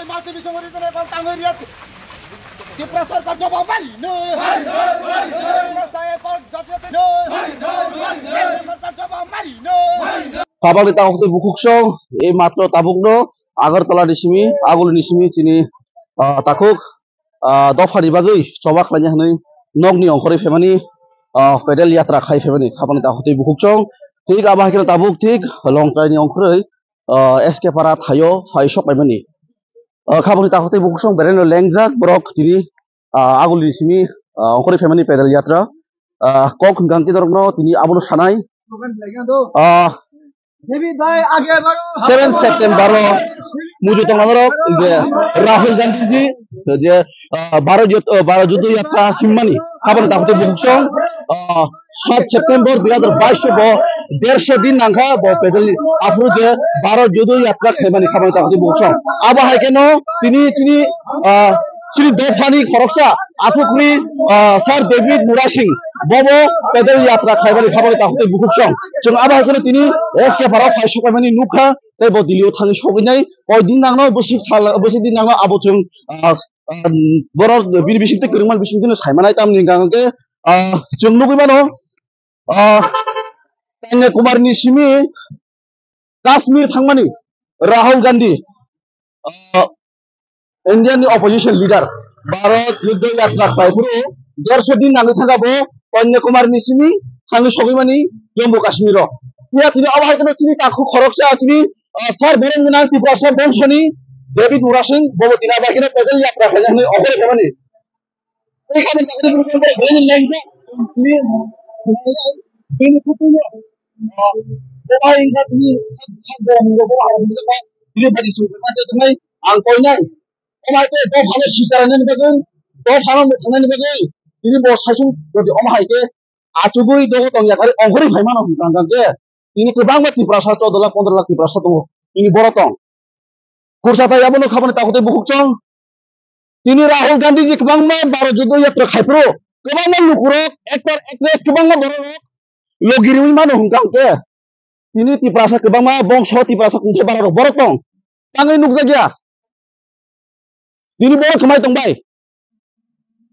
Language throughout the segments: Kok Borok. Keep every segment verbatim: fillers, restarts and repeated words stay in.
Mati bising ori tene kol tangoi riat. Tipra sarkar jawab mari no. Tipra sarkar jawab mari no. Tabangni takhuk tei bukhuk song, ei matro tabukno Agartala ni simi, Aguli ni simi chini, ah, takhuk, ah, dopha ni bagwi choba khlaina hwnwi nokni ongkhorwi phaimani, ah, pedal yatra khai phaimani khabangni takhuk tei bukhuk song. Thik abo hai kheno tabuk thik Longtrai ni ongkhorwi, ah, S K Para thaio phai sok paimani. Ah, khabangni takhuk tei bukhuk song beraino lengjak borok tini, ah, Aguli ni simi, ah, ongkhorwi phaimani pedal yatra. Ah, kok hwnkha khe norokno tini abono sanai. Ah, seven September o muitu tongma norok je Rahul Gandhi ji je, ah, Bharat Jod-, ah, Bharat Jodo Yatra himmani habani takhuk tei bukhuk song, ah, sat September dui hazar bais bo dersho din nangkha bo pedal aphuru je Bharat Jodo Yatra khaimani habani takhuk tei bukhuk song. Abo hai kheno tini chini, ah, chini dophani khoroksa Aphukni, ah, Sir David Murasing, bobo pedal yatra khlaimani khabangni takhuk tei bukhuk song. Chwng abo hai kheno tini S K Para phai sok paimani nukha, tei bo Delhi o thangwi sogwi nai. Koi din nangno bwswk sal, bwswk din nangno abo chwng, ah, ah, borok bini bisingtwi kwrwngmani bisingtwino saimanai, tamni hwnkha hwnkhe, ah, chwng nugwi mano, ah, Kanyakumari ni simi Kashmir thangmani Rahul Gandhi, ah, Indian ni opposition leader, Bharat Juddo Yatra khlai phuru dersho din nangwi thangkha bo Kanyakumari ni simi thangwi sogwi mani Jammu Kashmir o. Phiya tini abo hai kheno chini takhuk khoroksa chini, ah, sar bereng gwnang Tiprasa bongso ni David Murasing bobo tini abo hai kheno pedal yatra khlaina hwnwi ongkhorwi phaimani. Tei kha nang tangwi bini lengjak, bini, bini kutung no, ah, boba wngkha bini sak, sak borok ni boba wngkha bini badi sung kha tei tongnai ang koinai. Omo hai khe dophano sichar nani bagwi, dophano mwthang nani bagwi, bini bo saichung jodi omo hai khe achugwi dogo tong ya khe ongkhorwi phai mano hwnkha hwnkha khe tini kwbangma Tiprasa choudo lakh pondro lakh Tiprasa tongo, tini borok tong. Kursa tai abono khabani takhuk tei bukhuk chong. Tini Rahul Gandhi ji kwbangma Bharat Jodo Yatra khai phuru, kwbangma lukurok, actor, actress, kwbangma bororok logi riwi mano hwnkha hwnkhe. Tini Tiprasa kwbangma bongso Tiprasa kungthai bararok borok tong. Tangwi nukjakya. Tini borok kwmai tongbai.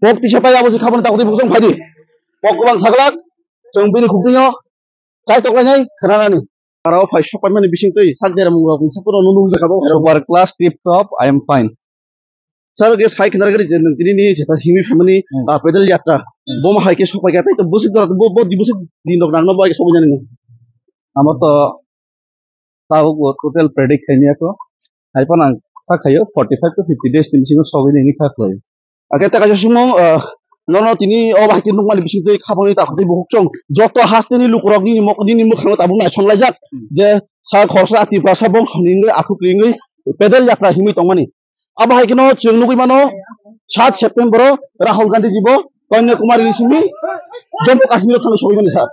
Kok tisa tai abo se khabani takhuk tei bukhuk chong phaidi. Kok kwbang saglak, chwng bini khukdingo. Chai toklainai khwnanani. Aro phai sok paimani bisingtwi sak dera mung rok mungsa phano nunu wngjakha bo. Super class, tip top, I am fine. Sir, ge sai khna rwgani je nwng tini ni jeta himwi phaimani, hmm, ah, pedal yatra. Hmm. Bomo hai khe sok paikha tei to bwswk jora bo, bo di bwswk din rok nangno bo hai khe sokwi nani. Amo to tabuk bo total predict khaimya kho. Hai phano ang kha khaio forty five to fifty days ni bisingo sogwi nini kha khlai. Ake ta kaisa sumung, ah, nono tini o bahai khe nukmani bisingtwi khabangni takhuk tei bukhuk chong joto hasteni lukurok nini mok-, nini mwkhango tabuk naisonlaijak je sa khoroksa Tiprasa bongso ni wngwi akhuk ringwi pedal yatra himwi tongmani. Abo hai kheno chwng nugwi mano, sat September o Rahul Gandhi ji bo Kanyakumari ni simi Jammu Kashmir o thangwi sogwi mani sir.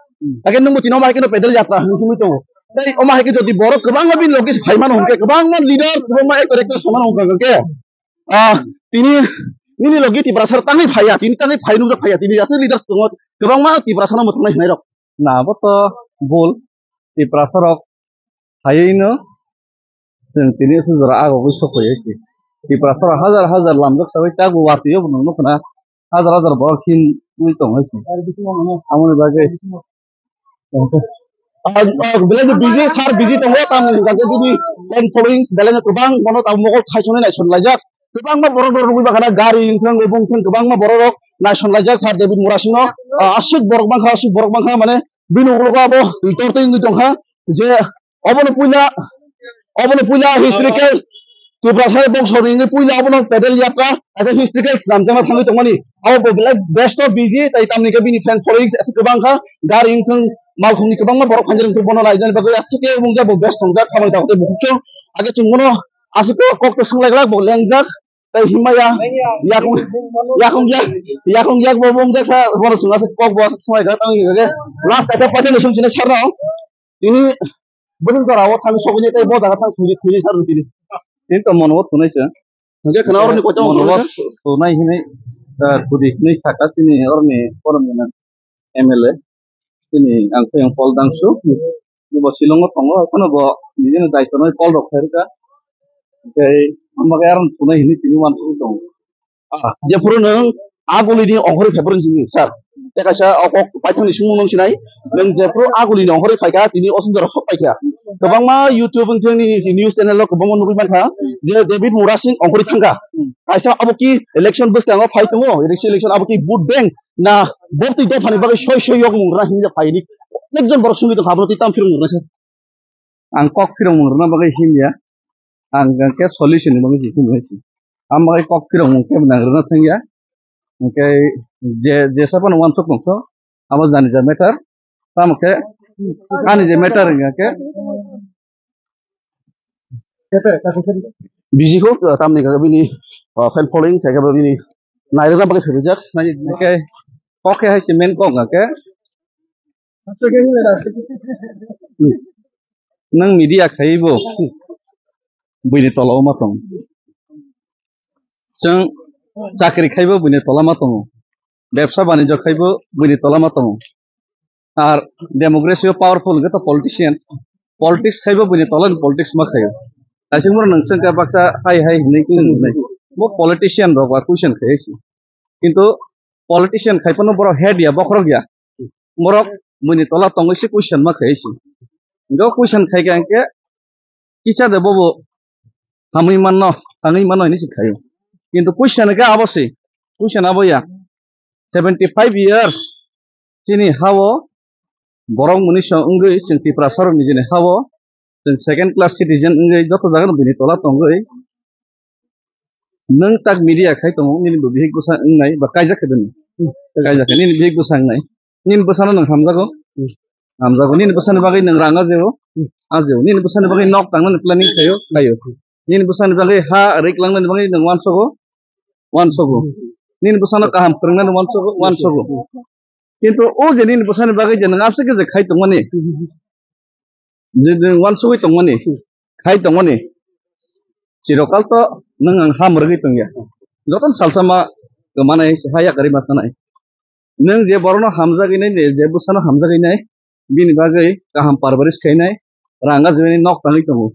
Ake nwngbo tini omo hai kheno pedal yatra himwi tongo. Tei omo hai khe jodi borok kwbangma bini logi phai mano hwnkhe, kwbangma leader, kwbangma actor, actress phai mano hwnkha hwnkhe, ah, tini nini logi Tiprasa tangwi phaiya, tini tangwi phai nukjak phaiya, tini aswk leaders tongo, kwbangma Tiprasa no mwthangwi hwnwi rok. Na, abo to bul, Tiprasa rok phaiwi no chwng tini aswk jora agogwi sok phaiwi se. Tiprasa rok hajar hajar lamjak sawi tago watwi o bo nukna hajar hajar borok hin wi tongo se. Aboni bagwi Ah, ah, belai no busy, sir busy tongo, tamni hwnkha khe bini fan followings belai no kwbang, bono tabuk mokol thaisonwi naisonlaijak. Kwbangma borok rok nugwi mankha na, gari wngthang, obw wngthang, kwbangma borok rok naisonlaijak sir David Murasing no. Ah, aswk borok mankha, aswk borok mankha, mane bini ulo abo Twitter tei wngwi tongkha je obono puila, obono puila historical Tiprasa bongso ni wngwi puila obono pedal yatra kaisa historical swnamjakma thangwi tongmani. Abo bo belai best of busy, tai tamni khe bini fan following aswk kwbang kha. Gari wngthang, malkhungni kwbangma borok phainai wngthang, bono nainani bagwi aswk khe wngya bo best tongjak, khamani tabuk tei bukhuk chwng. Age chwng bono aswk khe kok to swnglaijak glak, bo lengjak, tai himaya yakung, yakung yak, yakung yak bo wngjak sa, bono chwng aswk kok bo aswk swnglaijak, tamni khe last kaisa paithaino swngchinai sarno. Tini bwswk jora o thang sogwi tei bo jaga thang sugwi thwini sar tini. Tini to mono thunai se. Hwnkhe khna oroni koita mono thunai hinwi, ah, thudi hinwi saka chini oroni, oroni M L A. Chini ang khe ang Paul Dangsu. Bo Shillong o tongo, ekheno bo nini daitwno call rok khairwkha. Tei Ang bagwi aro phunai hinwi tini uansugwi tongo. Ah, jephuru nwng agulini ongkhorwi phaiphuru sini, sir. Tei kaisa o kok paithakni sungmung nwng sinai, nwng jephuru agulini ongkhorwi phaikha, tini o song jora sok paikha. Kwbangma YouTube wngthang nini news channel o kwbangma nugwi mankha je David Murasing ongkhorwi thangkha. Kaisa abo ki election bwskango phai tongo, election, election abo ki vote bank na vote twi dophani bagwi soi soi yok mung rwna hinwi phai di. Ekjon borok sungwi tongkha, abono twi tamo phirung mung rwna se. Ang kok phirung mung rwna bagwi himya. Ang hwnkhe solution ni bagwi se himya se. Ang bagwi kok phirung mung khe nang rwna thangya. Hwnkhe je, jesa phano uansuk tongkho, abo jani ja matter. Tamo khe ani je matter hwnkhe Bisi kho, uh, tamni kha bini, uh, fan following, sai khe bini nairwkna bagwi phaibaijak. Nai khe kok khe hai se main kok kha khe. Nwng media khaibo buini tola o ma tong. Chwng chakri khaibo buini tola ma tongo. Bebsa banijyo khaibo buini tola ma tongo. Ar democracy o powerful hwnkhe to politician. Politics khaibo buini tola ni politics ma khaio. Kaisa mura nwng swngkha baksa hai hai hinwi swngwi. Bo politician rok ba question khai si. Kintu politician khai phano borok head ya, bokhorok ya. Borok buini tola tongwi se question ma khai si. Hwnkhe question khai kha hwnkhe kisa de bobo hamwi manno, tangwi manno hinwi se khaio. Kintu question khe abo se, question abo ya. Seventy five years chini ha-o borok mwnwi song wngwi chwng Tiprasa rokni jini ha-o chwng second class citizen wngwi joto jagano bini tola tongwi nwng tak media khai tongo, nini bo bihik bwsa wngnai ba kaijak khe bini. Kaijak khe nini bihik bwsa wngnai. Nini bwsano nwng hamjago. Hamjago. Nini bwsani bagwi nwng rang ajio. Ajio. Nini bwsani bagwi nok tangnani planning khaio. Khaio. Nini bwsani bagwi ha rik langnani bagwi nwng uansogo. Uansogo. Nini bwsano kaham kwrwngnani uansogo. Uansogo. Kintu o je nini bwsani bagwi je nwng aswk khe je khai tongmani. Je nwng uansugwi tongmani. Khai tongmani. Chirokal to nwng ang ha mwrwgwi tongya. Jotono salsa ma kwmanai, ha yakarwi ma thanai. Nwng je borokno hamjagwi nai, je bwsano hamjagwi nai, bini bagwi kaham parbaris khainai, rang ajibini nok tangwi tongo.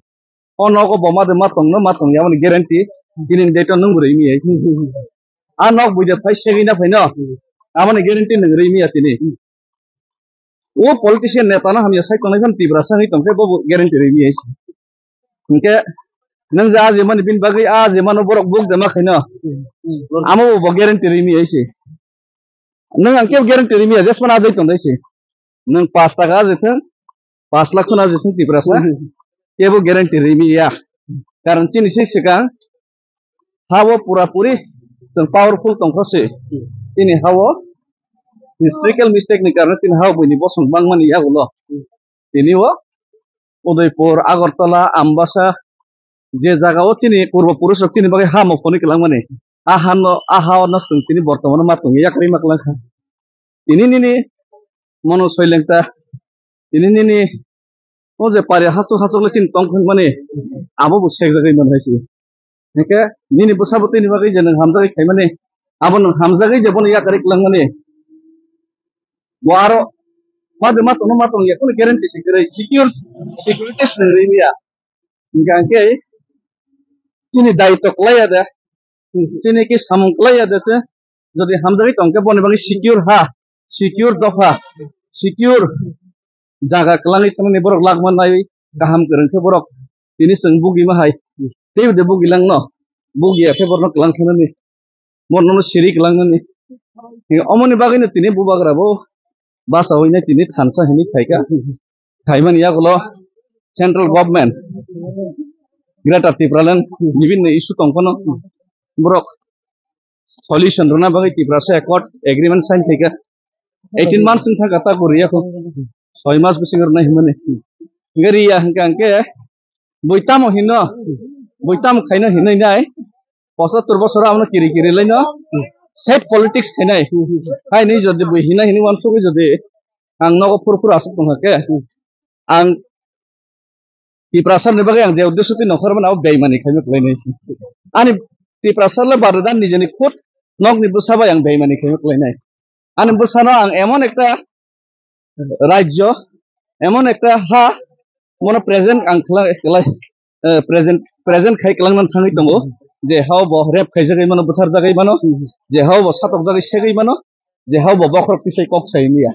O nogo bo ma de ma tongno ma tongya aboni guarantee, bini date o nwng bo rwimi ya. A nok buide phai segwi na phaino, aboni guarantee nwng rwimi ya tini. O politician neta no hamya sai tongnai phano Tiprasa wngwi tongkhe bo bo guarantee rwimi ya. Hinkhe nwng je aje mani bini bagwi aje mano borok buk de ma khaino. Amo bo guarantee rwimi ya se. Nwng ang kebo guarantee rwimi ya, jesmano ajai tongdai se. Nwng pash taka ajai thung, pash lakh kheno ajai thung Tiprasa, kebo guarantee rwimi ya. Karon chini se swkang ha-o pura puri chwng powerful tongkha se. Chini ha-o historical mistake ni karone chini ha-o buini bosong bangmani yagulo. Tini o Udaipur, Agartala, Ambasa, je jaga o chini purbo purush rok chini bagwi ha mokoni kwlangmani, a hano, a ha o no chwng tini bortomano ma tongwi yakarwi ma kwlangkha. Tini nini mono soilengta, tini nini o je pari hasuk hasuk le chini tong phangmani, abo bo sekjagwi man hai se. Hingke nini bwsabo tini bagwi je nwng hamjagwi khaimani, abo nwng hamjagwi je bono yakarwi kwlangmani, bo aro ma de ma tongno ma tong ya, kunu guarantee se kwrwi, secure, security se nwng rwimi ya. Hingke ang khe chini daitw kwlai ya de, chini khe samung kwlai ya de se, jodi hamjagwi tong khe boni bagwi secure ha, secure dopha, secure jaga kwlangwi tongmani borok lakma naiwi kaham kwrwng khe borok tini chwng bugi ma hai. Teibo de bugi langno, bugi ya khe borokno kwlang khanani, borokno siri kwlangnani. Omoni bagwino tini bubagra bo bachawi nai tini thansa hinwi khaikha. Khaimani yagulo central government, Greater Tipraland, bibinno issue tong phano borok solution rwna bagwi Tiprasa Accord agreement sign khaikha. Eighteen months wng thangkha ta kwrwi yakho. Soi mas bisingo rwna hinmani. Hingke riya hingka hingke bui tamo hino, bui tamo khaino hinwi nai. Pochattor bosor abono kiri kiri laino side politics khainai. Haini jodi bui hina hini uansugwi jodi ang nogo phuru phuru aswk tongkha khe, ang Tiprasa ni bagwi ang je uddesho twi nongkhor mani abo beimani khaima kwlainai. Ani Tiprasa le barada nijeni khud nokni bwsa bai ang beimani khaima kwlainai. Ani bwsano ang emon ekta rajyo, emon ekta ha, mono present ang khlai, khlai, eh, present, present khai kwlangna thangwi tongo. Je hao bo rape khaijagwi mano, butharjagwi mano, je hao bo satokjagwi segwi mano, je hao bo bokhorok tisai kok sai maya.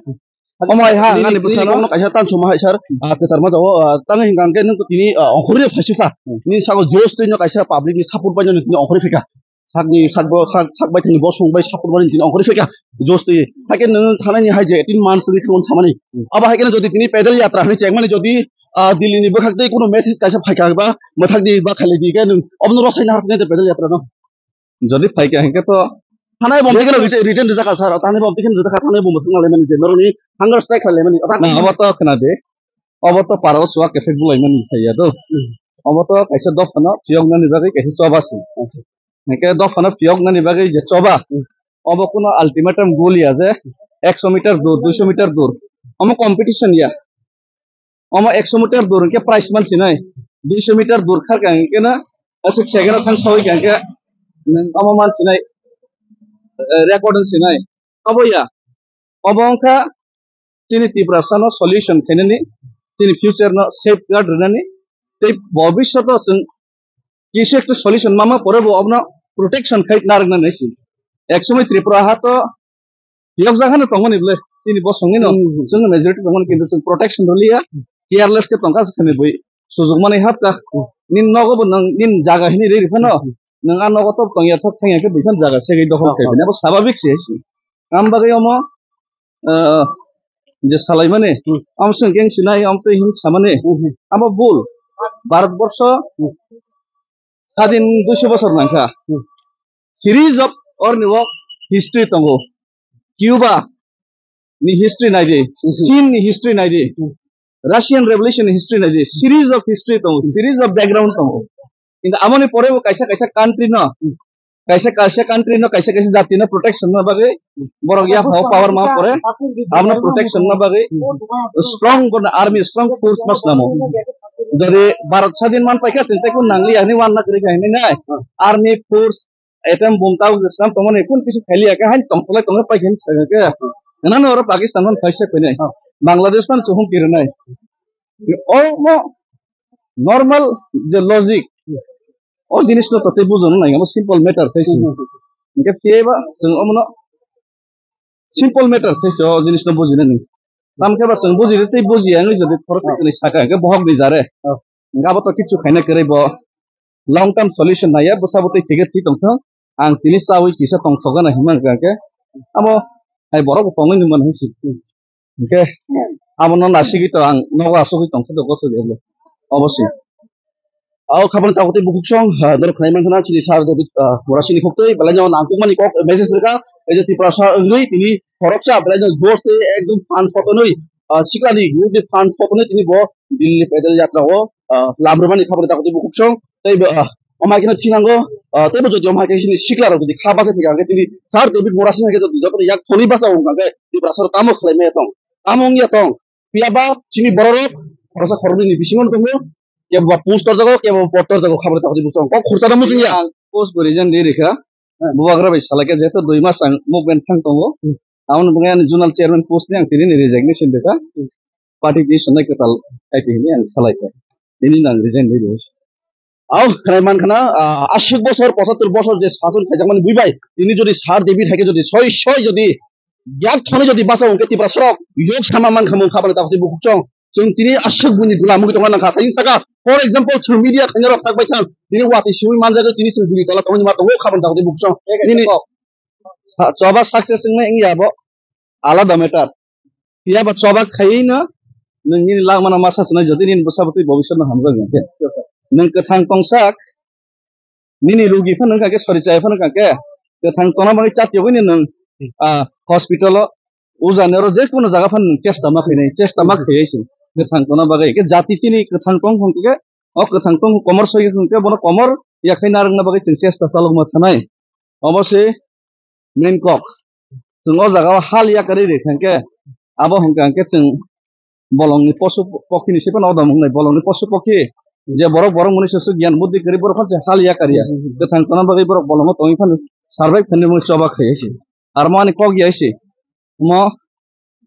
Omo hai ha, nini, ani nini bwsano kokno kaisa tansukma hai sir, ah, kwchar ma jago, ah, tangwi hwnkha hwnkhe nwng tini, ah, ongkhorwi phaisukha. Nini saka josh twi no kaisa public ni support bai no tini ongkhorwi phaikha. Sakni sakbo, sak, sak bai tini bosong bai support bai tini ongkhorwi phaikha. Josh twi. Hakhe nwng thanani hai je eighteen months ni thwng samani. Abo hai khe jodi tini pedal yatra hinwi chengmani jodi, ah, Delhi ni bwkhak tei kuno message kaisa phaikha ba mwthak di ba khalai di khe nwng obono rosai nahar khe pedal yatra no. Jodi phaikha hinkhe to thanai bomti kheno written, written rijak kha sir, thanai bomti kheno rijak kha, thanai bomti kheno laimani je noroni hunger strike khlai laimani. Na, obo to khna de. Obo to para o chuwa kethek bulai mani saya do. Obo to kaisa dophano phiyok nani bagwi kaisa choba si. Hinkhe dophano phiyok nani bagwi je choba. Obo kuno ultimatum gul ya je ekso meter dur, duiso meter dur. Omo competition ya. Omo ekso meter dur hinkhe prize man sinai, duiso meter dur kharka hinkhe na, aswk second o thang sawi kha hinkhe, nwng omo man sinai, eh, record wng sinai. Abo ya, obo wngkha chini Tiprasa no solution khainani, chini future no safeguard rwnani, tei bobishoto chwng kisa ekta solution mama pore bo obono protection khai narwkna naisi. Ek somoi Tripura ha to phiyokjak hano tongmani bwle chini bosongni no, hmm, chwngno majority tongmani, kintu chwng protection rwliya, careless khe tongkha se thani bui sujukmani hapkha. Hmm. Nini nogo bo nwng nini jaga hini riri phano, hmm, nwng a nogo top tongya thok thangya khe buiphano jaga segwi dokhol, oh, khai, oh, bini abo sababik se. Am bagwi omo, ah, je salaimani, hmm, am swngkhe wng sinai, am twi hin samani, hmm, hmm, abo bul. Bharat borsho, hmm, sadin duiso bosor nangkha. Hmm. Series of orni o history tongo. Cuba ni history naidi, hmm, Chin ni history naidi, hmm, Russian Revolution ni history naidi, series of history tongo, hmm, series of background tongo. Kintu amoni pore bo kaisa kaisa country no, hmm, kaisa kaisa country no, kaisa kaisa jati no protection no bagwi borok ya power ma pore, abono protection no bagwi strong bono army, strong force mas namo. Jodi Bharat sadin man paikha, chwng tei kun nangli ani wan na kri kha hinwi nai. Army force, atom bomb tau sam tongmani kun kisu khaili ya khe, hain tongtholai tongna paikha hinwi sa khe. Nana oro Pakistan man phaisa khainai. Bangladesh man suhum kirinai. Omo normal je logic, o jinis no totei bujono nai, omo simple matter sai se. Hmm. Hinkhe phiya ba chwng omono simple matter sai se o jinis no bujinani. Tamkhe ba chwng bujidi tei bujiya wngwi jodi khoroksa, oh, kwrwi saka hinkhe bohok ni jare. Oh. Hinkhe abo to kichu khaina kwrwi bo long term solution naiya, bwsa bo tei thike thwi tongthwng. Ang tini chawi kisa tongthok gana hinma hinkhe abo hai borok bo tongwi nungmani hinsi. Hinkhe abono nasigwi to ang nogo asugwi tongkha do gotho de. Obo se. Ao khabang tabuk tei bukhuk song, ah, norok khnai mankha na chini sir David, ah, Murasini khuktwi, belai no nangkukmani kok message rwkha, ei je Tiprasa wngwi tini khoroksa belai no josh tei ekdom phan photonwi, ah, siklani youth ni phan photonwi tini bo Delhi pedal yatra o, ah, lamrwmani khabang tabuk tei bukhuk song, tei bo, ah, omo hai kheno thinango, ah, tei bo jodi omo hai khe chini sikla rok jodi kha bachai thika khe tini sir David Murasini hai khe jodi jotono yak thoni basa wngkha khe Tiprasa rok tamo khlai maya tong, tamo wngya tong, phiya ba chini borok rok khoroksa khoroknwi ni bisingo no tongo, kebo ba post torjago, kebo ba pot torjago, khabari tamo buchung kok khursa da muchung ya. Ang post bo resign di rikha. Hmm. Bubagra bai salai khe jeto dui mas ang movement thang tongo. Hmm. Amoni bwkha ani zonal chairman post ni ang tini ni resignation rikha. Hmm. Party ni sonai kwtal kaipi hini ang salai kha. Ini nang resign di rikha. Ao, khnai man khna, ah, aswk bosor, pochattor bosor je sason khaijakmani bui bai, tini jodi sir David hai khe jodi soi soi jodi yak thani jodi bachao hwnkhe Tiprasa rok yok sama man kha mung kha bani tabuk tei bukhuk song. Chwng tini aswk buini bwla mugwi tongna nang kha. Tei saka, for example, chwng media khaina rok thak bai thang, tini watwi simi manjak tini chwng buini tola tongwi ma tongo kha bani tabuk tei bukhuk song. Nini sa-, choba success wngnai wngya abo alada matter. Phiya ba choba khaiwi no nwng nini langmano ma sachinai, jodi nini bwsa bwtwi bobiswt no hamjak wngkhe. Nwng kwthang tongsak, nini rugi phano wngkha khe, sori chaya phano wngkha khe, kwthang tongna bagwi chatiyogwini nwng, ah, hospital o, ujani oro je kono jaga phano nwng chesta ma khainai, chesta ma khaiwi se kwthang tongna bagwi. Khe jati chini kwthang tong phano khe, o kwthang tong komor soi wngkhe bono komor yakhai narwkna bagwi chwng chesta chalokma thanai. Obo se main kok. Chwng o jaga o hal yakarwi rikha khe, abo hwnkha khe chwng bolongni posu pokhi ni se phano odom wngnai, bolongni posu pokhi je borok, borok mwnwi se gyan buddhi kwrwi borok phano se hal yakarya. Hmm, hmm, hmm. Kwthang tongna bagwi borok bolongo tongwi phano survive khainani mungwi choba khai se. Aro mo ani kok ya se. Mo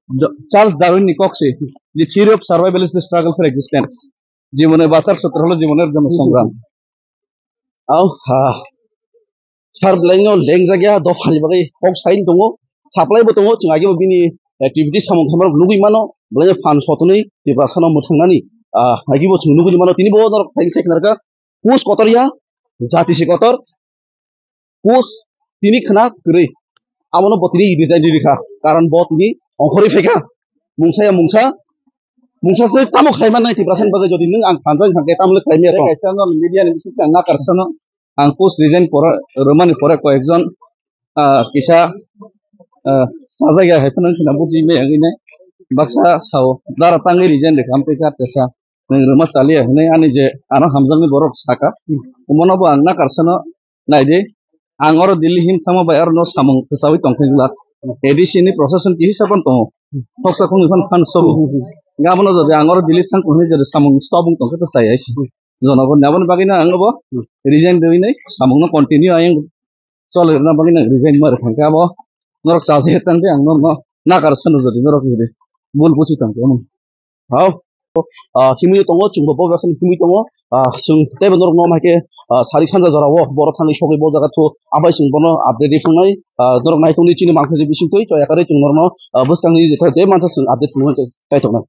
Jo-, Charles Darwin ni kok se, The Theory of Survival is the Struggle for Existence. Jibone bachar sutro holo jibone jono songram. Au ha. Sar belai no lengjak ya, dophani bagwi kok sain tongo, saplai bo tongo, chwng age bo bini activity samung khaimano nugwi mano, belai no phan sotonwi Tiprasano mwthangnani, ah, age bo chwng nugwi mano, tini bo norok thaini sai khnarkha, post kotor ya, jati se kotor, post tini khna kwrwi, amono bo tini resign rikha, karon bo tini ongkhorwi phaikha, mungsa ya mungsa, mungsa se tamo khlai mannai Tiprasani bagwi, jodi nwng ang thansa wngkha khe tamo le khlai maya tong. Kaisa no media ni bising ang nakar sano. Ang post resign pore, rwmani pore koyekjon, ah, kisa, ah, sajagya hai phano khina buji me ang ine. Baksa sao, dara tangwi resign de kam tei kar tesa. Nwng rwma chaliya hinwi ani je ano hamjakni borok saka. Omono bo ang nakar sano naidi. Ang oro Delhi him thangma bai aro no samung kwchawi tongkhe glak. A D C ni procession ki hisab tongo. Thoksa khongni phan phan sobo. Gabono jodi ang oro Delhi thang khe jodi samung stop wng tongkhe to chaya isi. Jonogon aboni bagwi no ang bo resign rwinai samung no continue ayang choli rwna bagwi no resign ma rwkha khe abo norok chaji tang khe ang norok no nakar sano jodi norok jodi bul buchi tong khe omo. Hao. Ah, himwi tongo, chwngbo bo bwsano himwi tongo. Ah, chwng teibo norok no hai khe, ah, sari sanja jora o borok thangwi sogwi bo jaga thu abai chwng bono update rwphwnai. Ah, norok naitongdi chini mangkhai bisingtwi choya karwi chwng norok no, ah, bwskangni jesa je mansa chwng update phunuknai chai tongkha.